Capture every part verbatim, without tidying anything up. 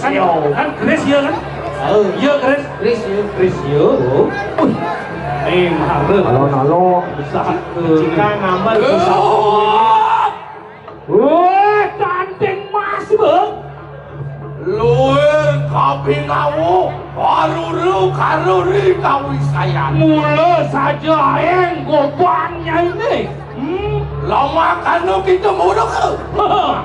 Ayo, kan keris ya kan? Oh, iya keris. Keris ya. Keris ya. Wih. Nih, mahal. Alon-alon. Bisa ke. Jika nambal bisa. Wah, canting mas, Bang. Luwih kapinawu, karuru karuri kawisayan. Mula saja aeng gobang nyaine. Hmm? Lama kanu kita muruk.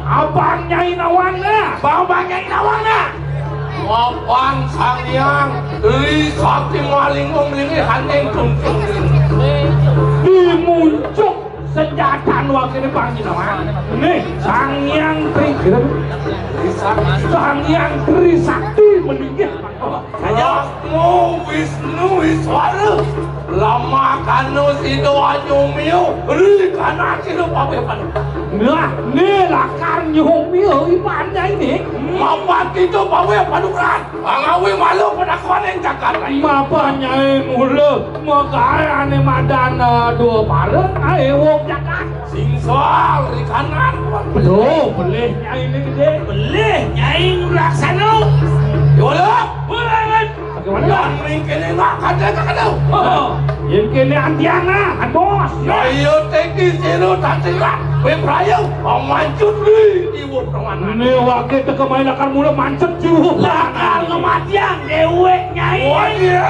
Abang nyai nawana. Bang, bang nyai nawana. Wapang Sang Hyang, Tri Sakti Malinggung Linggih Hanting Tungtung. Dimuncuk senjatan wakil panjinawan. Nih, Sang Hyang Tri, Sang Hyang Tri Sakti melinggih. Saja. Namo Wisnu Iswara. Lama kanu sida nyumia, ri kana sida pawih panu. Nah, ne lakar nyumia ipane ini. Mapan kita pawih panugrahan. Pangawi malu padakuan ing jagat raya. Mapan nyai mula magae ane madan, eh, dua para, ae wong jagat. Singsuang ri kanan. Betul, belih nyai ini gede. Belih nyai nglaksana. Yola. Bagaimana? Yang mingkene nak kada kada. Oh, yang kene antiana, kan bos. Ya iya teki sira tatilah. Wipraya pamancut ri iwuh permana. Ini wake teka main akan mula mancet jiwa. Lakar kematian dewek nyai. Wah, iya.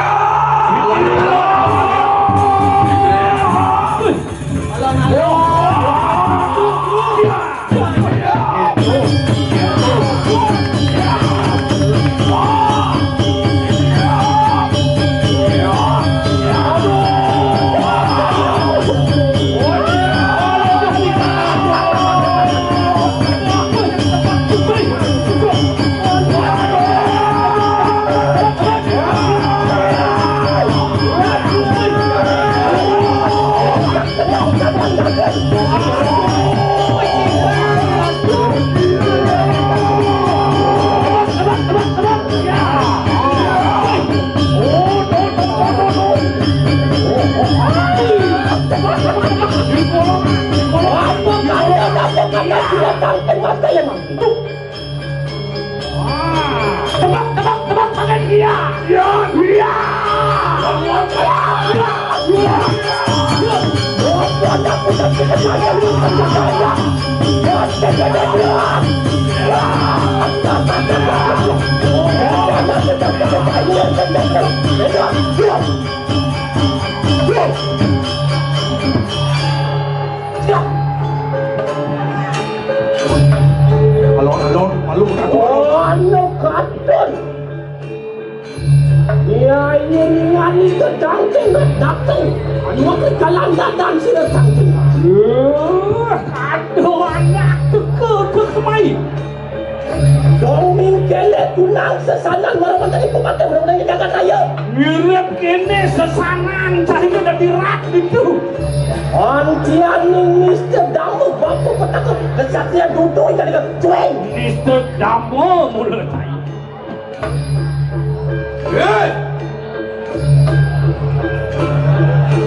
Tebak, tebak, tebak, tangan dia. Ya, dia. Alon-alon, malu, katon. Oh, anu katon. Ya, ini ngani ke dangting, dangting. Anu ke jalan datang sira dangting. Eh, aduh, anak teka, teka mai. Dong mingkele tunang sesanan marang tadi pepatah marang tadi jagat raya. Mirip kene sesanan cahina dadi rat itu. Antian ning Mister Damu bapa petaka kesatria dudu jadi cueng. Mister Damu mula cai. Hei!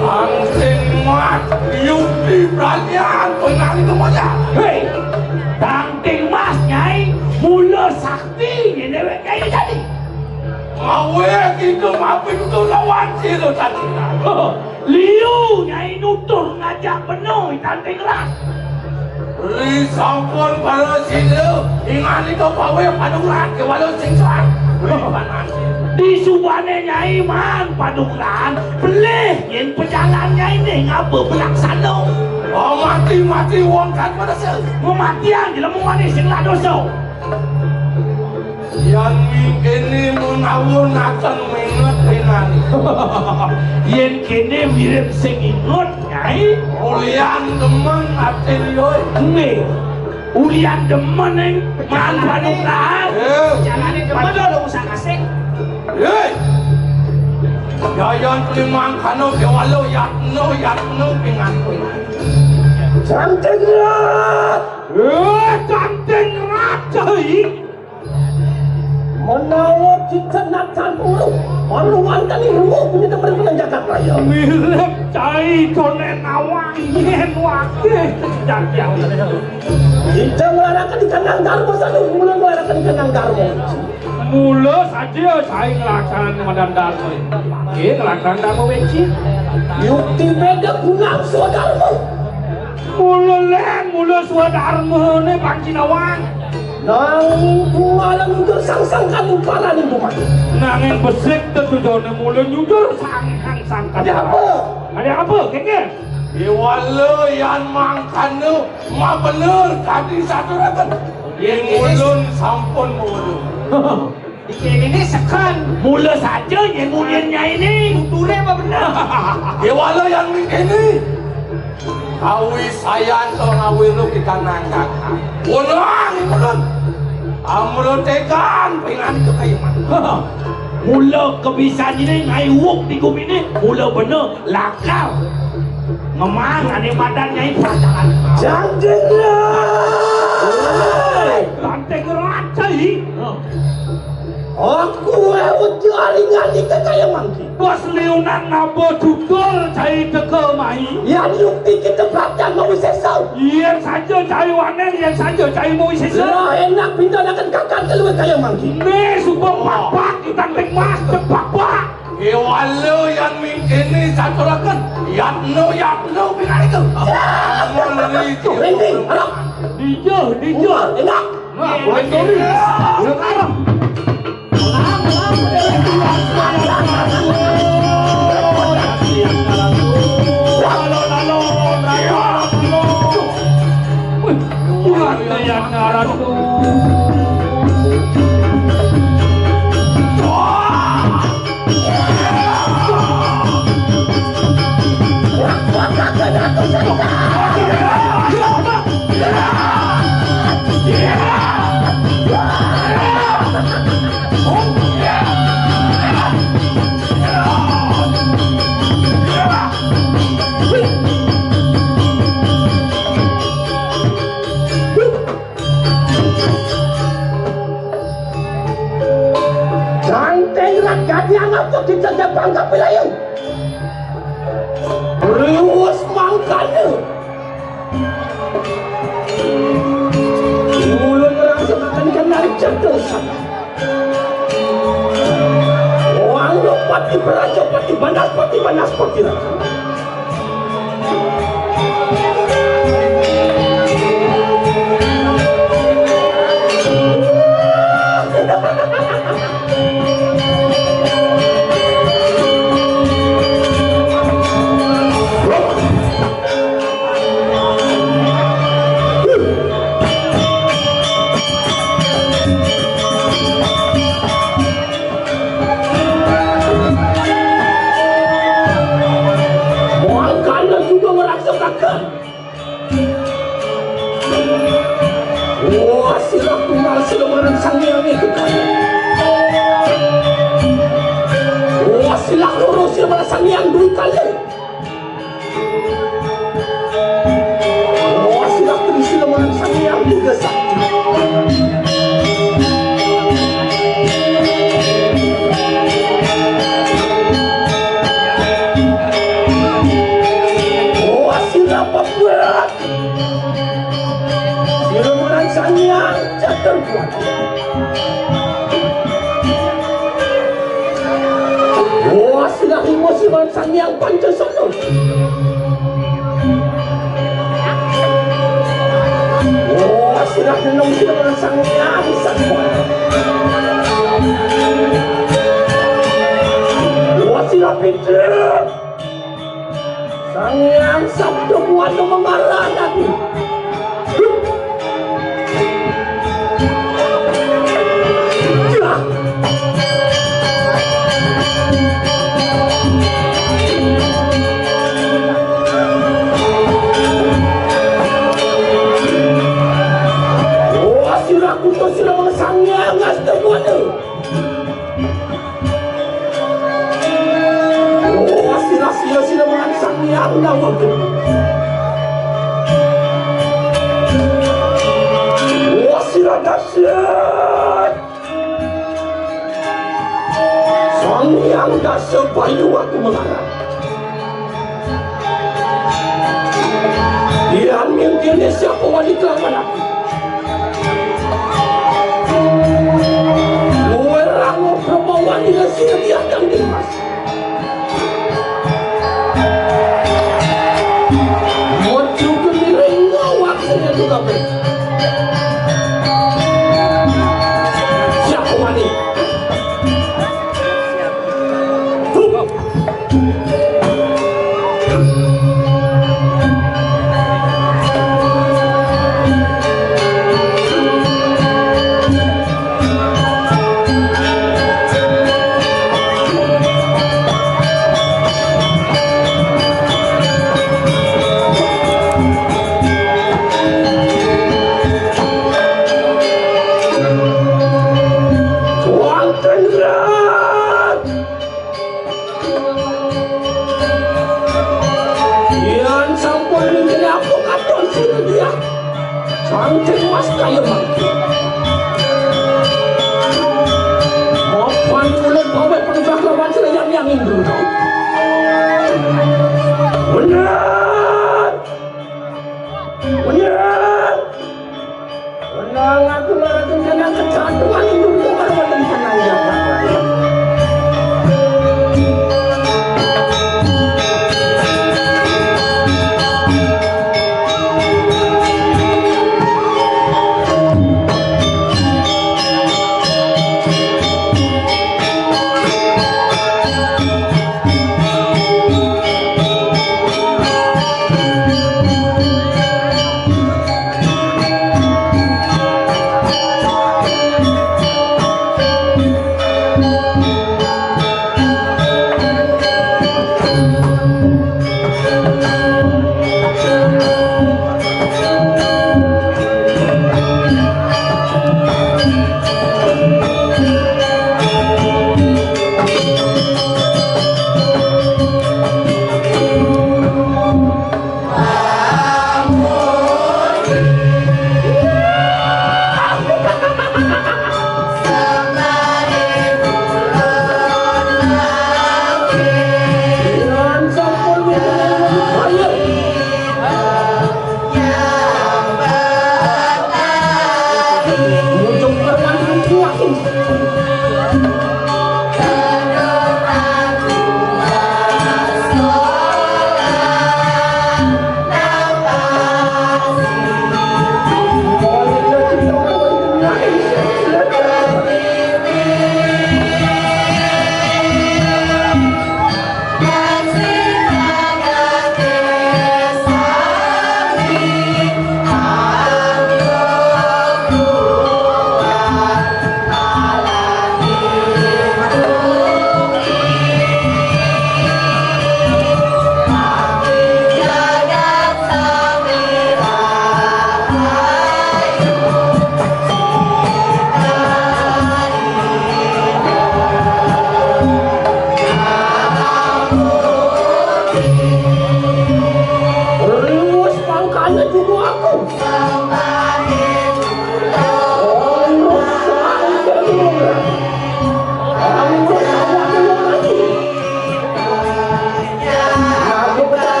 Langsing mat, yukti prajaan, penari kemoja. Hei! Tangting mas, Nyai, mula sakti, Nyai dewek, Nyai jadi. Awe, kita mapi betul lawan sila tadi. Liu Nyai nutur ngajak beno i tanting rat. Ri sampun para sila, inganika paweh padurat kewala singsuan. Ri panan. Disubane Nyai maan padukuran, pelih yen pejalan Nyai ne ngaba belaksana. Oh, mati-mati wong kan pada se. Mematian jelema manis sing lah dosa. Yan mingkene menawa naten minget pinani. Yen kene mirip sing inget, Nyai. Ulian demen ati liyo. Nggih. Ulian demen ning man panugrahan. Eh. Jalane demen lho usah asik. Hei. Yayan limang kano kewalo yatno yatno pinganku. Cantik rat. Eh, cantik rat, Cai. Menawa kita natan ulu, perlu wonten ilmu punika mriki jagat raya. Mirip cai konen nawang yen wakil kejadian. Kita nglaraken di kandang Dharma satu, mula nglaraken di kandang Dharma. Mula saja cai nglaksanan madan Dharma. Nggih, nglaksanan Dharma weci. Yukti beda gunang swadharma. Mula len, mula swadharmane Panji Nawang. Nanging kumalan ujar sang sangkan upalaning bumat. Nanging besik tetujone mula nyudur sang sangkan. Ada apa? Ada apa, Kengkeng? Dewala yan mangkana mabener kadi saturaken. Yen ulun sampun mula. Iki ini seken. Mula saja yen mungkin nyai ini. Tuture apa bener? Dewala yang mingkini. Kawi sayan to ngawilu kita nangkak. Wonang ikon. Amrut tekan pingan itu kayu mah. Mula kebisan ini ngaiwuk di gumine, mula bener lakar. Ngemang ane madan nyai pacaran. Janjing. Banteng raja iki. Aku ewet jaringan iki kaya mangki. Bos liunan nabo judul cai teka mai. Yan yukti kita praktek mawisesa. Yen saja cai wanen, yen saja cai mawisesa. Lah enak pindanaken kakan keluar kaya mangki. Ne suba papak kita mas cepak pak. Kewala yang mingkini saturaken. Yatno, yatno pinariku. Amun li. Tuh, ini, anak. Dijo, dijo. Enak. Ganteng rak gadiang apa kita jabang kapilayang. Riwus mangkana. Mula ngrasakaken kenari cetusan. Wang pati beraja pati banas pati banas pati raja. Mangkana juga ngrasakaken. Wah, sira kumal sira marang Sang Hyang Widhi. Wah, sira loro sira marang Sang Hyang Dwi Kali. Wah, sira telu sira marang Sang Hyang Durga Sakti. Wah, sira papat. Sira marang Sang Hyang Catur Kuwasa. Wah, sira lima sira marang Sang Hyang Pancasana. Wah, sira enam sira marang Sang Hyang Satwatma. Wah, sira pitu. Sang Hyang Sabda Buana mengarah tadi. Wah, sira kutu sira Sang Hyang Sabda Buana. Oh, sira, sira, sira, marang Sang Hyang Dawang. Oh, sira dahsyat. Dasa bayu aku mengarap. Yan mungkin siapa wanita kelawan aku. Luar rango perempuan ini sini dia yang dimas. Mojo gemiring ngawak sing adu kabeh. Siap wani. Wonten rat. Yan sampun ninggal aku katon sinediah. Saking mas kaya mangke. Mapan kula paweh penembah lawan sreyang yang indro. Bener. Bener. Menang aku maratung senang kejatuhan indro karo wonten tanah.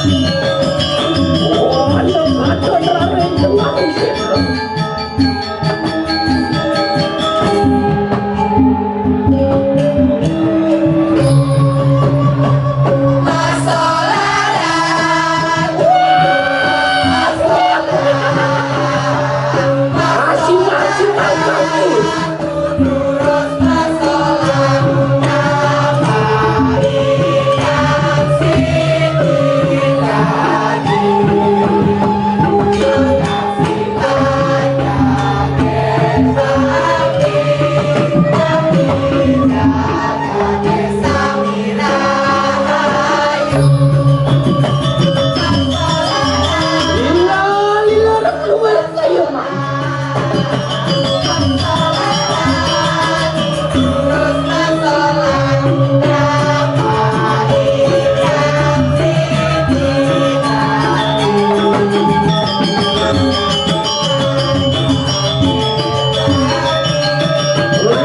Oh, ayo, ayo, rare, tengah musik. Masing-masing angkat.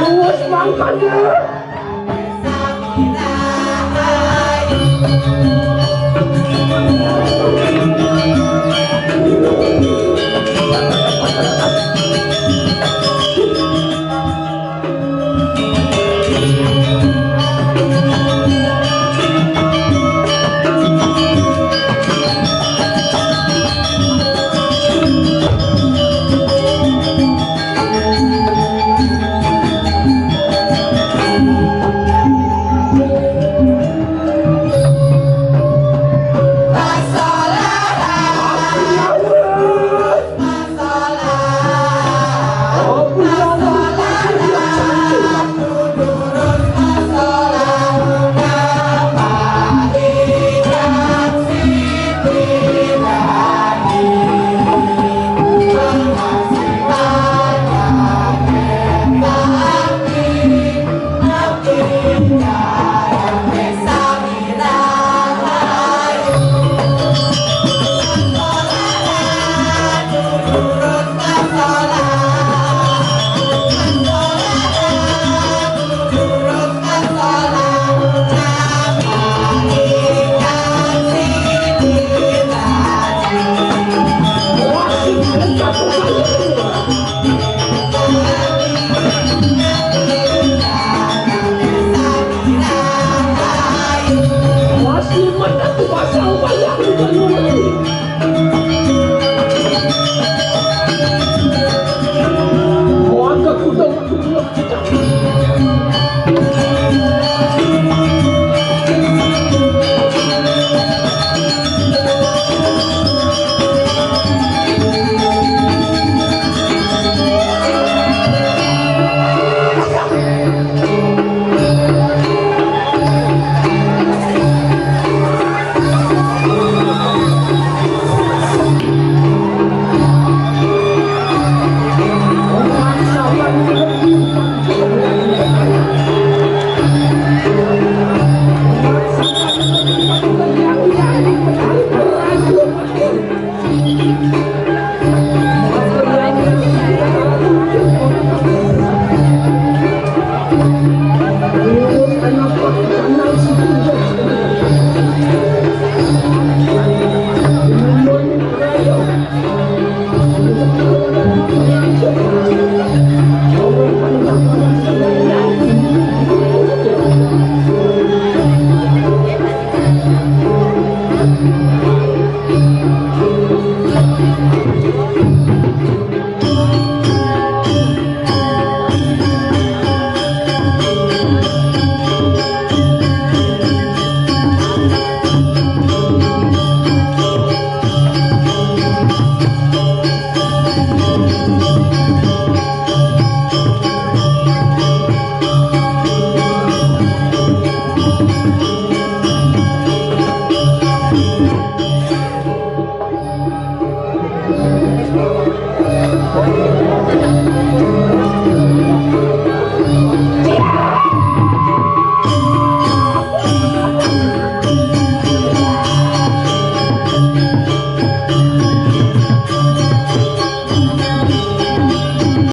Luwes mangkane.